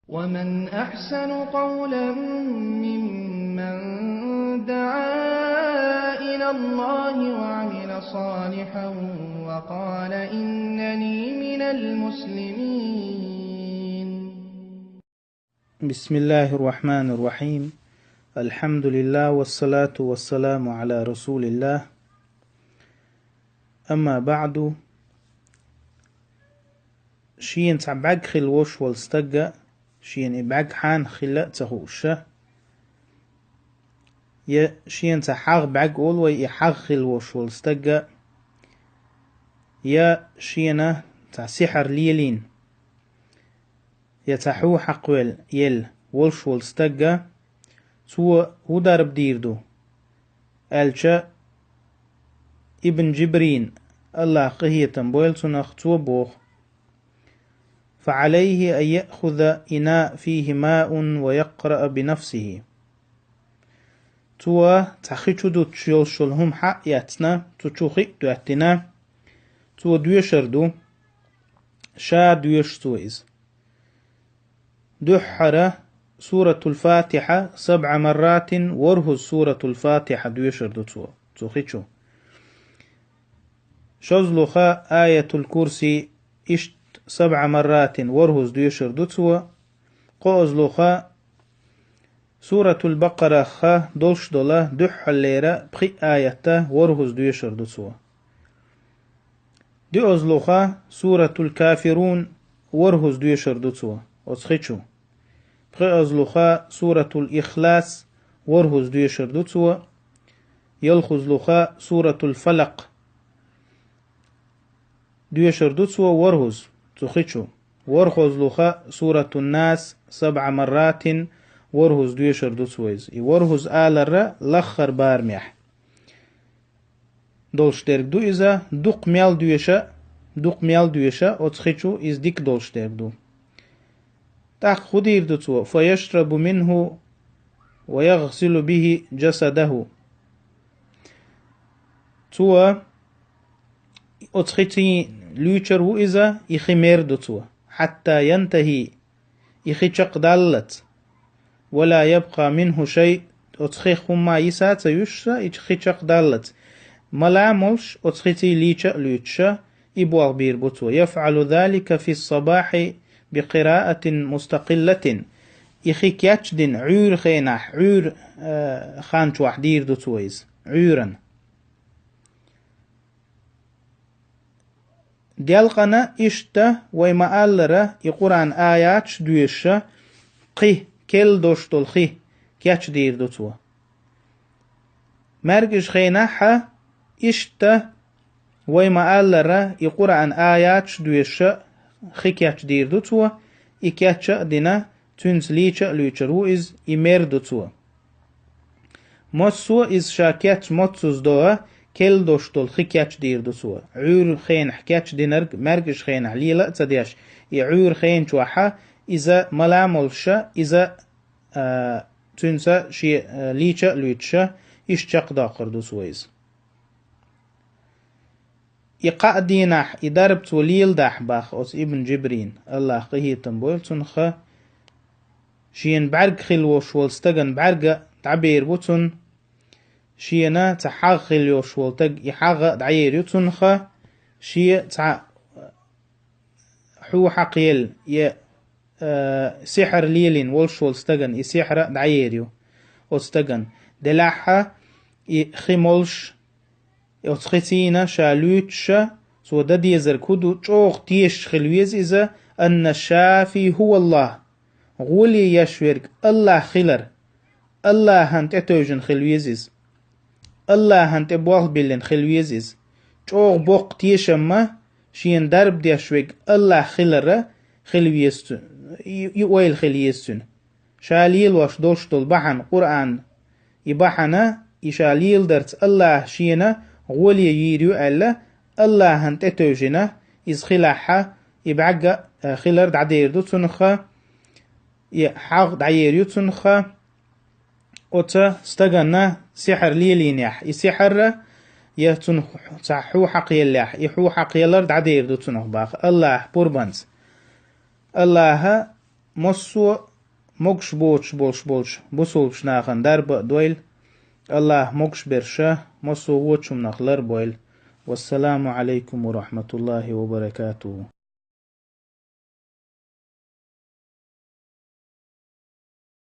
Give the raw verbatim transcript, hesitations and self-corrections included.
ومن أحسن قولا ممن دعا إلى الله وعمل صالحا وقال إنني من المسلمين. بسم الله الرحمن الرحيم. الحمد لله والصلاة والسلام على رسول الله. أما بعد. Шена цхьа бӀаьрг хила волуш волу стаг а, шена и бӀаьрг хьанах хилла а ца хууш а, я шена цхьа хьагӀ бӀаьрг олу вай, и хьагӀ хила волуш волу стаг а, я шена цхьа сихьар лелийна, я цхьа хьу хьакхавелла, елла волуш волу стаг а, цо хӀун дарба дийр ду? Аьлча, Ибн Джибрин, АллахӀа къинхетам бойла цунах, цо боху: فعليه أن يأخذ إناء فيه ماء ويقرأ بنفسه. Цо цхьа хи чу дуттуш йолуш йолу хӀума хьа а эцна, цу чу хи а доьттина, цо доьшур ду, ша доьшу цо иза. Дуьххьара Суратул Фатихьа сабӀа марратин, ворхӀазза Суратул Фатихьа доьшур ду цо, цу хи чу. Шозлуха Аятул Курси, иштта сабӀа марратин, ворхӀазза доьшур ду цо. Кхоазлуха Суратул Бакъарахха долуш долу дуьххьаллера пхиъ аятта ворхӀазза доьшур ду цо. Диъазлуха Суратул Кафирун ворхӀазза доьшур ду цо оцу хи чу. Пхиъазлуха Суратул Ихлас ворхӀазза доьшур ду цо. Ялхазлуха Суратул Фалакъ доьшур ду цо ворхӀазза цу хи чу. ВорхӀазлуха Суратун Нас сабӀа марратин, ворхӀазза доьшур ду цо иза. И ворхӀазза аларра лаххара барамехь долуш дерг ду иза, дукха мел доьша, дукха мел доьша оцу хи чу иза дика долуш дерг ду. ТӀаккха хӀун дийр ду цо? فيشرب منه ويغسل به جسده. Цо оцу хиций луьйчур ву иза, и хи мер ду цо. حتى ينتهي, и хи чекхдаллалц. ولا يبقى منه شيء, оцу хих хӀумма йиса а ца юьсуш, и хи чекхдаллалц. Мала а молуш, оцу хиций лийча а луьйчуш, и болх бийр бу цо. يفعل ذلك في الصباح بقراءة مستقلة. И хи кечдина Ӏуьйра хенахь, Ӏуьйра, э, хан чохь дийр ду цо иза. Ӏуьйрана. Делкъана иштта вай ма-аллара, и Къуръан аяташ доьша, кхин, керла долуш долу хи кечдийр ду цо. МаьркӀажа хенахь а иштта вай ма-аллара, и Къуръан аяташ доьша, хи кечдийр ду цо, и кеча а дина, цуьнца лийча а луьйчур ву иза, и мер ду цо. Массо а иза ша кеч моццуза до а, керла долуш долу хи кечдийр ду цо. Ӏуьйра хенахь кечдинарг маьркӀажа хенахь лела а ца деш, и Ӏуьйра хен чохь а иза мала а молуш а, иза, а, цуьнца шен, а, лийча а луьйчуш а, иштта чекхдоккхур ду цо иза. И кхаа дийнахь, и дарба цо леладахь боху оцу Ибн Джибрин, АллахӀа къинхетам бойла цунах, шена бӀаьрг хила волуш волу стагана бӀаьрг а дӀабер бу цунна, шена цхьа хьагӀ хила йолуш волу стаг, и хьагӀ а дӀаер ю цунах, шен цхьа хьу хьакхаелла, я, э, сихьар лелийна волуш волу стагана и сихьар а дӀаер ю оцу стагана. Делахь а и хи молуш, оцу хицийна ша луьйчуш а, цо дан дезарг хӀун ду, чӀогӀа тешаш хила веза иза, أن الشافي هو الله, гӀоле еш верг АллахӀ хилар, АллахӀана тӀетевжина хила веза иза. АллахӀана тӀе болх биллина хила веза иза. ЧӀогӀа боккха тешам а, шена дарба деш верг АллахӀ хилар а хила веза цу-, и, и ойла хила еза цуьнан. Ша лелош долуш долу бахьана Къуръан, и бахьана, и ша леладарца АллахӀа шена гӀоле йийр ю аьлла, АллахӀана тӀетевжина, иза хилахь а, и бӀаьрг а, э, хилар дӀадер ду цунах, и хьагӀ дӀаер ю цунах, оцу стагана сихьар лелийнехь, и сихьар а, я цунах цхьа хьу хьакхаеллехь, и хьу хьакхаелар дӀадер ду цунах боху АллахӀа пурбанца. АллахӀа массо а могуш боцуш болуш болчу бусулбачу нахана дарба а дойла. Аллахь могуш берш а массо а вочу хӀуманах лар а бойла. Вассаламу Ӏалайкум ва рахьматуллахӀи ва баракатухӀу.